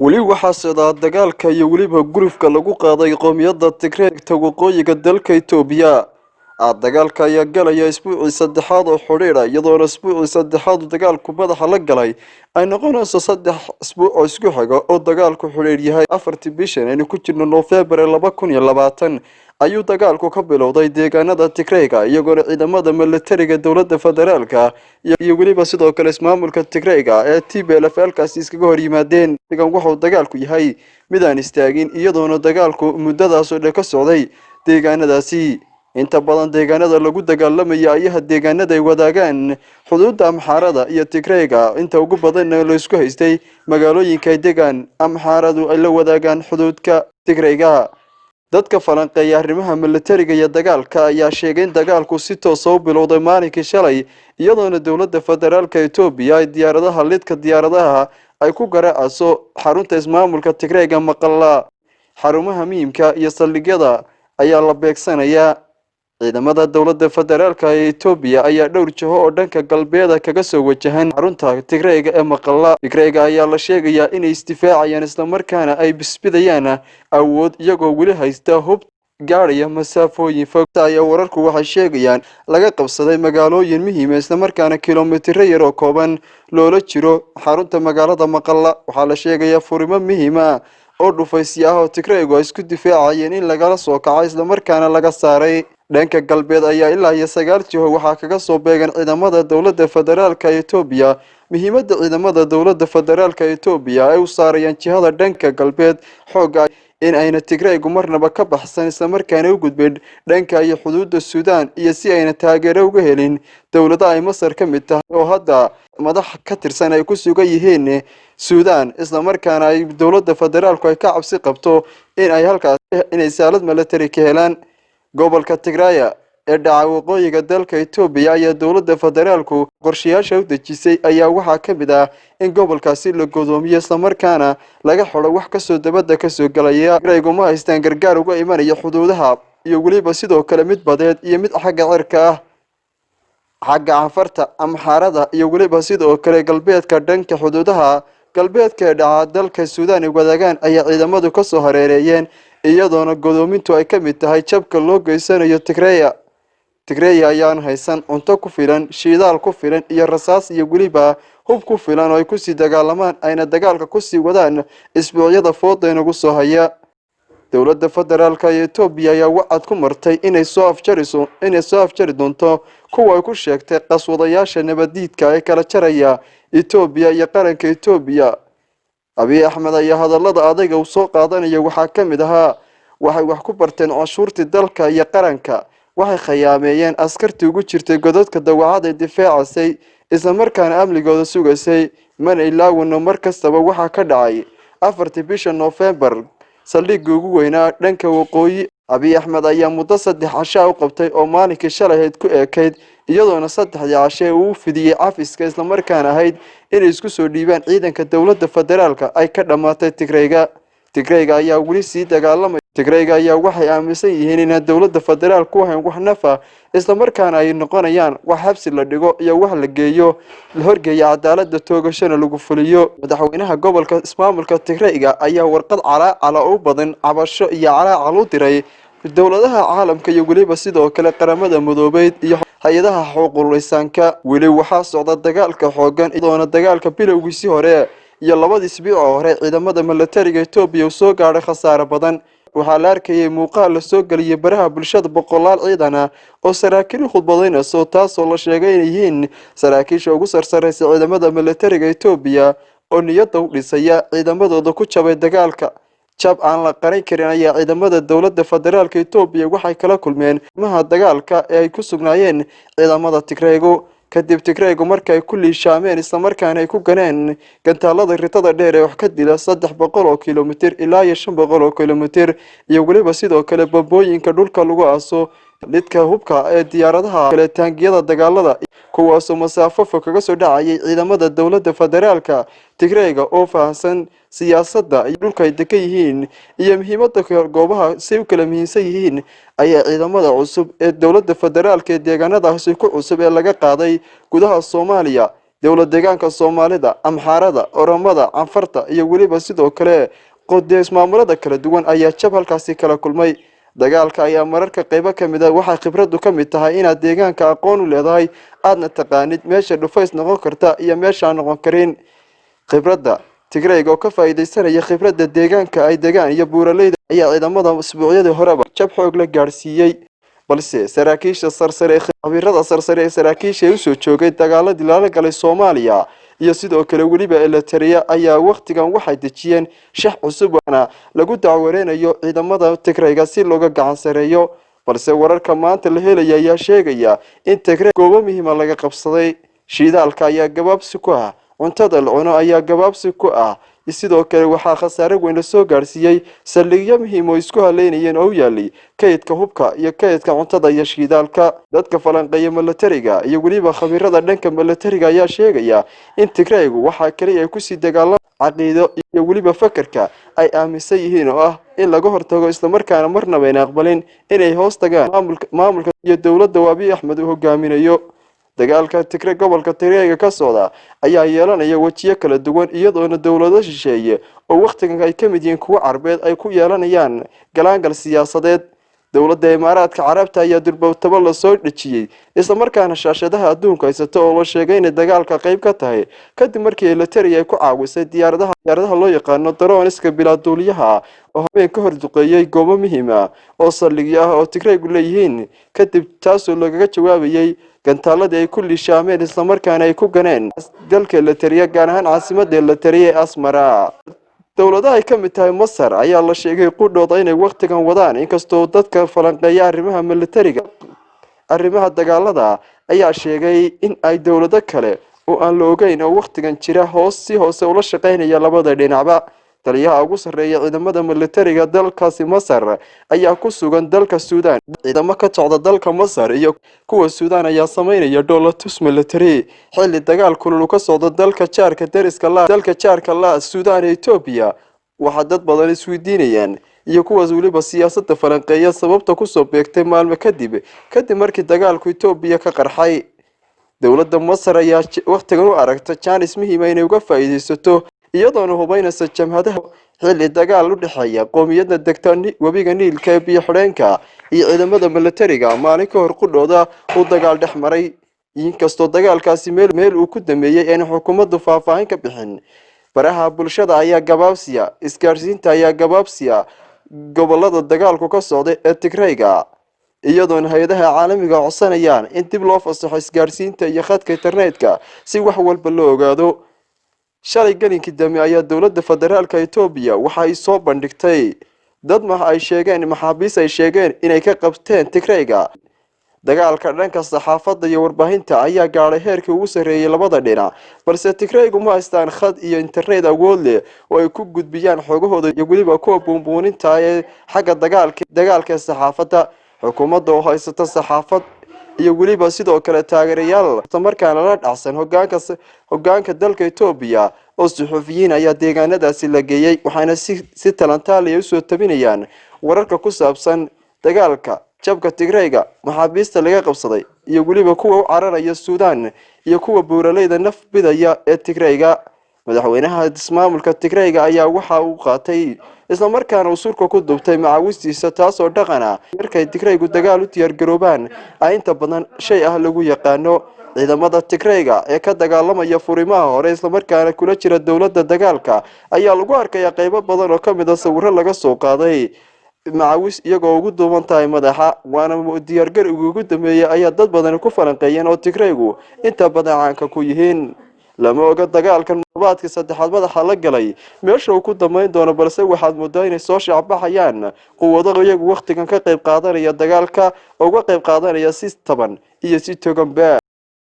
Weli waxaa socdaa dagaalka iyo weliba gulufka lagu qaaday qoomiyadda Tigreegta waqooyiga dalka Itoobiya. Dagaalka ayaa galaya isbuucii saddexaad oo xidhiidha, iyadoona isbuucii saddexaad dagaalku madaxa la galay ay noqonayso 3 isbuuc oo isku xiga oo dagaalku xidhiidh yahay. 4-tii bishan aynu ku jirno, Noofembar 2020, ayuu dagaalku ka bilowday deegaanada Tigreyga, iyagoona ciidamada militariga dowladda federaalka iyo weliba sidoo kale ismaamulka Tigreyga ee TPLF halkaasi iskaga hor yimaadeen. Degan wuxuu dagaalku yahay mid aan istaagin, iyadoona dagaalku muddadaasoo dhan ka socday deegaanadaasi. Inta badan deegaanada lagu dagaalamaya ayaha deegaanada ay wadaagaan xuduudda Amxaarada iyo Tigreyga, inta ugu badanna laysku haystay magaalooyinka ay degaan Amxaaradu ay la wadaagaan xuduudka Tigreyga. Dadka falanqeeya arrimaha militariga iyo dagaalka ayaa sheegay in dagaalku si toosa u bilowday maalinkii shalay, iyadoona dowladda federaalka Itoobiya ay diyaaradaha lidka diyaaradaha ay ku garaacayso xarunta ismaamulka Tigreyga Maqalla. Xarumaha muhiimka iyo saldhigyada ayaa la beegsanayaa. Ciidamada dowladda federaalka ee Itoobiya ayaa dhowr jiho oo dhanka galbeeda kaga soo wajahan xarunta Tigreyga ee Maqalla. Tigreyga ayaa la sheegayaa inay isdifaacayaan, islamarkaana ay bisbidayaan awood, iyagoo weli haysta hub gaadhaya masaafooyin fog. Ayaa wararku waxay sheegayaan laga qabsaday magaalooyin muhiima, islamarkaana kilomitiro yar oo kooban loola jiro xarunta magaalada Maqalla. Waxaa la sheegayaa furimo muhiima oo dhufaysyo ah oo Tigreygu ay isku difaacayeen in lagala soo kacay, islamarkaana laga saaray. Dhanka galbeed ayaa ilaa iyo sagaal jiho waxaa kaga soo beegan ciidamada dowladda federaalka Itoobiya. Muhiimadda ciidamada dowladda federaalka Itoobiya ay u saarayaan jihada dhanka galbeed xoogga in ayna Tigreygu marnaba ka baxsan, islamarkaana u gudbin dhanka iyo xuduudda Suudaan, iyo si ayna taageero uga helin dowlado ay Masar ka mid tahay oo hadda madax ka tirsan ay ku sugan yihiin Suudaan, islamarkaana ay dowladda federaalku ay ka cabsi qabto in ay halkaas inay saalad military ka helaan. Gobolka Tigraya ee dhaca waqooyiga dalka Itoobiya ayaa dowladda federaalku qorshayaasha u dejisay ayaa waxaa ka mid ah in gobolkaasi la godoomiyo, islamarkaana laga xidho wax kasoo dabadda kasoo galaya. Tigraygu ma haystaan gargaar uga imanaya xuduudaha iyo weliba sidoo kale mid badeed iyo mid xagga cirka ah. Xagga Canfarta, Amxaarada iyo weliba sidoo kale galbeedka, dhanka xuduudaha galbeedka ee dhaca dalka Suudaan ay wadaagaan ayaa ciidamadu kasoo hareereeyeen, iyadoona godoomintu ay ka mid tahay jabka loo geysanayo Tigreya. Tigreya ayaan haysan cunto ku filan, shidaal ku filan iyo rasaas iyo weliba hub ku filan oo ay kusii dagaalamaan, ayna dagaalka kusii wadaan isbuucyada fooda inagu soo haya. Dowladda federaalka ee Itoobiya ayaa wacad ku martay inay soo afjari doonto kuwa ay ku sheegtay qaswadayaasha nabadiidka ee kala jaraya Itoobiya iyo qaranka Itoobiya. Abiy Axmed ayaa hadallada adayga uu soo qaadanaya waxaa ka mid ahaa: "Waxay wax ku barteen canshuurtii dalka iyo qaranka, waxay khiyaameeyeen askartii ugu jirtay godadka dawacada ee difaacaysay, islamarkaana amnigooda sugaysay. Mana ilaawino mar kastaba waxaa ka dhacay 4-tii bisha Noofembar saldhigii ugu weynaa dhanka waqooyi." Abiy Axmed ayaa muddo 3 cashaa u qabtay oo maalinkii shalay ku eekayd, iyadoona saddexdii cashe uu fidiyey cafiska, islamarkaana ahayd inay isku soo dhiibaan ciidanka dowladda federaalka, ay ka dhammaatay Tigreyga. Tigreyga ayaa weli sii dagaalamaya. Tigreyga ayaa waxay aaminsan yihiin inaan dowladda federaalku ku hayn wax nafa, islamarkaana ay noqonayaan wax xabsi la dhigo iyo wax la geeyo, la horgeeya cadaaladda, toogashana lagu fuliyo. Madaxweynaha gobolka ismaamulka Tigreyga ayaa warqad calaacala u badan cabasho iyo calaacal u diray dowladaha caalamka iyo weliba sidoo kale Qaramada Midoobeyd iyo hay-adaha xuquuqul insaanka. Weli waxaa socda dagaalka xoogan, iyadoona dagaalka bilowgiisii hore iyo labadii isbuuc oo hore ciidamada militariga Itoobiya uu soo gaadhay khasaare badan. Waxaa la arkayay muuqaal la soo geliyay baraha bulshada boqolaal ciidan ah oo saraakiil u khudbadaynayso, taasoo la sheegay inay yihiin saraakiisha ugu sarsaraysa ciidamada militariga Itoobiya oo niyadda u dhisaya ciidamadooda ku jabay dagaalka. Jab aan la qaran karin ayaa ciidamada dowladda federaalka Itoobiya waxay kala kulmeen maha dagaalka ee ay ku sugnaayeen ciidamada Tigreegu. Kadib Tigreegu marka ay ku liishaameen, islamarkaana ay ku ganeen gantaalada ritada dheer ee wax ka dila 300 oo kilomitir ilaa iyo 500 oo kilomitir, iyo weliba sidoo kale bambooyinka dhulka lagu aaso, lidka hubka ee diyaaradaha kale, taangiyada dagaalada, kuwaasoo masaafo fog kaga soo dhacayay ciidamada dowladda federaalka. Tigreyga oo fahamsan siyaasadda iyo dhulka ay degan yihiin iyo muhiimada goobaha say u kala muhiimsan yihiin ayaa ciidamada cusub ee dowladda federaalka ee deegaanadaasi ku cusub ee laga qaaday gudaha Soomaaliya. Dowlad deegaanka Soomaalida, Amxaarada, Oromada, Canfarta iyo weliba sidoo kale ismaamulada kala duwan ayaa jab halkaasi kala kulmay. Dagaalka ayaa mararka qeybo ka mid a waxay khibradu ka mid tahay inaad deegaanka aqoon u leedahay, aadna taqaanid meesha dhufays noqon karta iyo meeshaan noqon karin. Khibradda Tigrayga oo ka faa'iidaysanaya khibradda deegaanka ay degaan iyo buuraleyda ayaa ciidamada isbuucyadii horeba jab xoog la gaadhsiiyey. Balse saraakiisha sarsare, khabiirada sarsare ee saraakiisha ee usoo joogay dagaaladii lala galay Soomaaliya iyo sidoo kale weliba Eritrea ayaa wakhtigan waxay dejiyeen shax cusub na lagu dacwareynayo ciidamada Tigrayga si looga gacan sareeyo. Balse wararka maanta la helaya ayaa sheegaya in Tigray goobo muhiima laga qabsaday. Shiidaalka ayaa gabaabsi ku ah, cuntada la cuno ayaa gabaabsi ku ah. Sidoo kale waxaa khasaare weyn lasoo gaadhsiiyey saldhigyo muhiim oo isku haleynayeen oo u yaalay kaydka hubka iyo kaydka cuntada iyo shiidaalka. Dadka falanqeeya milatariga iyo weliba khabiirada dhanka milatariga ayaa sheegaya in Tigraygu waxaa kaliya ay kusii dagaalama caqiido iyo weliba fakarka ay aaminsan yihiin oo ah in laga hortago, islamarkaana marnaba ayna aqbalin inay hoos tagaan maamulka iyo dowladda uu Abiy Axmed uu hogaaminayo. Dagaalka Tigre, gobolka Tigreega ka socda ayaa yeelanaya wejiyo kala duwan, iyadoona dowlado shisheeye oo wakhtigan ay ka mid yihiin kuwo Carbeed ay ku yeelanayaan galaangal siyaasadeed. Dowladda Imaaraadka Carabta ayaa durbowtabo lasoo dhejiyey, islamarkaana shaashadaha adduunka haysato oo la sheegay inay dagaalka qayb ka tahay, kadib markii Eritrea ay ku caawisay diyaaradaha loo yaqaano drones-ka bilaaduuliyaha oo habeen ka hor duqeeyey goobo muhiim ah oo saldhigyo ah oo Tigraygu leeyihiin, kadib taasoo lagaga jawaabayay gantaaladii ay ku liishaameen islamarkaana ay ku ganeen dalka Eritrea, gaar ahaan caasimadda Eritrea ee Asmara. Dowladaha ay ka mid tahay Masar ayaa la sheegay qudhooda inay wakhtigan wadaan, inkastoo dadka falanqeeya arrimaha militariga, arrimaha dagaalada ayaa sheegay in ay dowlado kale oo aan la ogeyn oo wakhtigan jira hoos si hoose ula shaqeynaya labada dhinacba. Taliyaha ugu sarreeya ciidamada militariga dalkaasi Masar ayaa ku sugan dalka Suudaan. Ciidamo ka socda dalka Masar iyo kuwa Suudaan ayaa sameynaya dhoolatus military xilli dagaal kulul ka socda dalka jaarka deriska la dalka jaarka la Suudaan ee Etoobiya. Waxaa dad badan isweydiinayaan iyo kuwaas weliba siyaasadda falanqeeya sababta kusoo beegtay maalmo kadib markii dagaalku Etoobiya ka qarxay. Dowladda Masar ayaa wakhtigan u aragta jaanis muhiima inay uga faa'iidaysato, iyadoona hubeynaysa jamhadaha xilli dagaal u dhexeeya qoomiyadda degta webiga Niilka ee biyo xidheenka iyo ciidamada militariga maalin ka hor qudhooda uu dagaal dhex maray, inkastoo dagaalkaasi meel uu ku dameeyey ayna xukuumaddu faahfaahin ka bixin. Baraha bulshada ayaa gabaabsiya, isgaarsiinta ayaa gabaabsiya gobolada dagaalku ka socday ee Tigrayga, iyadoona hay-adaha caalamiga codsanayaan in dib loo fasaxo isgaarsiinta iyo khadka internetka si wax walba loo ogaado. Shalay gelinkii dambe ayaa dowladda federaalka Etoobiya waxa ay soo bandhigtay dad ma ay sheegeen maxaabiis ay sheegeen inay ka qabteen Tigrayga. Dagaalka dhanka saxaafadda iyo warbaahinta ayaa gaadhay heerkii ugu sarreeyay labada dhinac, balse Tigraygu ma haystaan khad iyo internet awood leh oo ay ku gudbiyaan xogahooda iyo weliba kuwa buunbuuninta ee xagga dagaalka ee saxaafadda. Xukuumadda oo haysata saxaafad iyo weliba sidoo kale taageerayaal islamarkaana la dhacsan hogaanka dalka Etoobiya oo suxufiyiin ayaa deegaanadaasi la geeyey, waxaana si talantaaliya usoo tabinayaan wararka ku saabsan dagaalka, jabka Tigrayga, maxaabiista laga qabsaday iyo weliba kuwa u cararaya Suudaan iyo kuwa buuraleyda naf bidaya ee Tigrayga. Madaxweynaha ismaamulka Tigrayga ayaa waxa uu qaatay islamarkaana uu surka ku dubtay macaawistiisa, taasoo dhaqan ah markay Tigraygu dagaal u diyaargaroobaan ay inta badan shay ah lagu yaqaano. Ciidamada Tigrayga ee ka dagaalamaya furimaha hore islamarkaana kula jira dowladda dagaalka ayaa lagu arkayaa qeybo badan oo ka mid a sawiro laga soo qaaday macawis iyagoo ugu duuban tahay madaxa, waana diyaargarowgii ugu dambeeyey ayaa dad badani ku falanqeeyeen oo Tigraygu inta badan caanka ku yihiin. Lama oga dagaalkan todobaadkii saddexaad madaxa la galay meesha uu ku dambeyn doono, balse waxaad moodaa inay soo shaacbaxayaan quwado iyagu wakhtigan ka qayb qaadanaya dagaalka oo uga qayb qaadanaya si taban iyo si toganba.